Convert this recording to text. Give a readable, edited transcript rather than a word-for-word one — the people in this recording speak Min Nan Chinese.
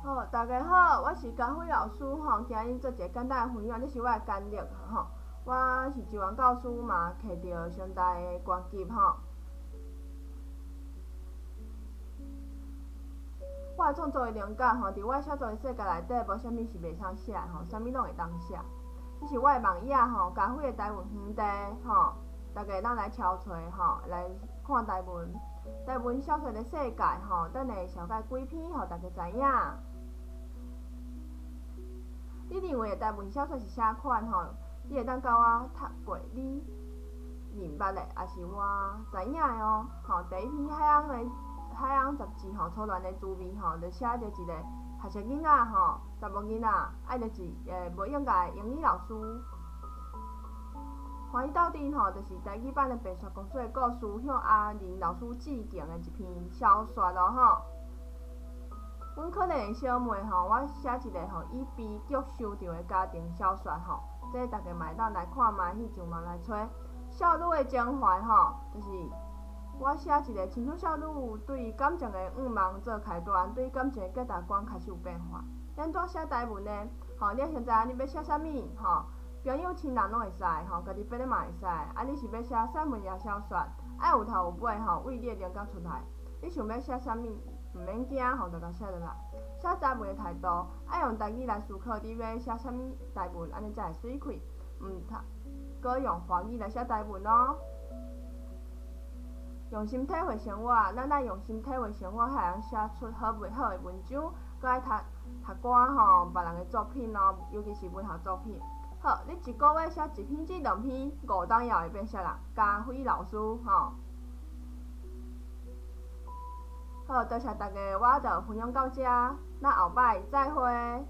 好，大家好，我是佳慧老師吼，今日做一个簡單的分享，這是我的簡歷吼。我是職員教師嘛，摕著上大的官級吼。我的創作的靈感吼，佇我寫作的世界內底，無啥物是袂通寫的吼，啥物攏會當寫。這是我的網頁吼，佳慧的台文園地吼，大家會當來敲揣吼，來看台文。台文小說的世界吼，等下紹介幾篇，予大家知影。你認為的台文小說是啥款吼？你會當佮我讀過你認捌的，抑是我知影的哦。吼，第一篇海翁的《海翁雜誌》吼，初戀的滋味吼，就寫著一個學習囡仔吼，查某囡仔愛著一個無應屆的英語老師。歡喜鬥陣吼，就是台語版的白雪公主的故事，向阿仁老師致敬的一篇小說咯吼。阮可憐的小妹吼，我寫一个吼以悲劇收場的家庭小說吼，這大家嘛會當來看覓，去上網來揣。少女的情懷吼，就是我寫一個青春少女對感情的願望做開端，對感情的價值觀開始有變化。按怎寫台文呢？吼，你愛先知影你欲寫啥物吼，朋友親人攏會使吼，家己筆咧嘛會使。啊，你是欲寫散文抑小說，愛有頭有尾吼，為你的靈感出來。你想欲寫啥物？毋免驚吼，就共寫落來。寫台文的態度，愛用台語來思考，你欲寫啥物台文，按呢才會媠氣。毋通閣用華語來寫台文哦。用心體會生活，咱愛用心體會生活，才會當寫出好文好的文章。閣愛讀讀歌吼，別人的作品哦，尤其是文學作品。好，你一个月寫一篇至兩篇，五冬以後會變啥人？佳慧老師吼。好，多謝大家，我就分享到這，咱後擺再會。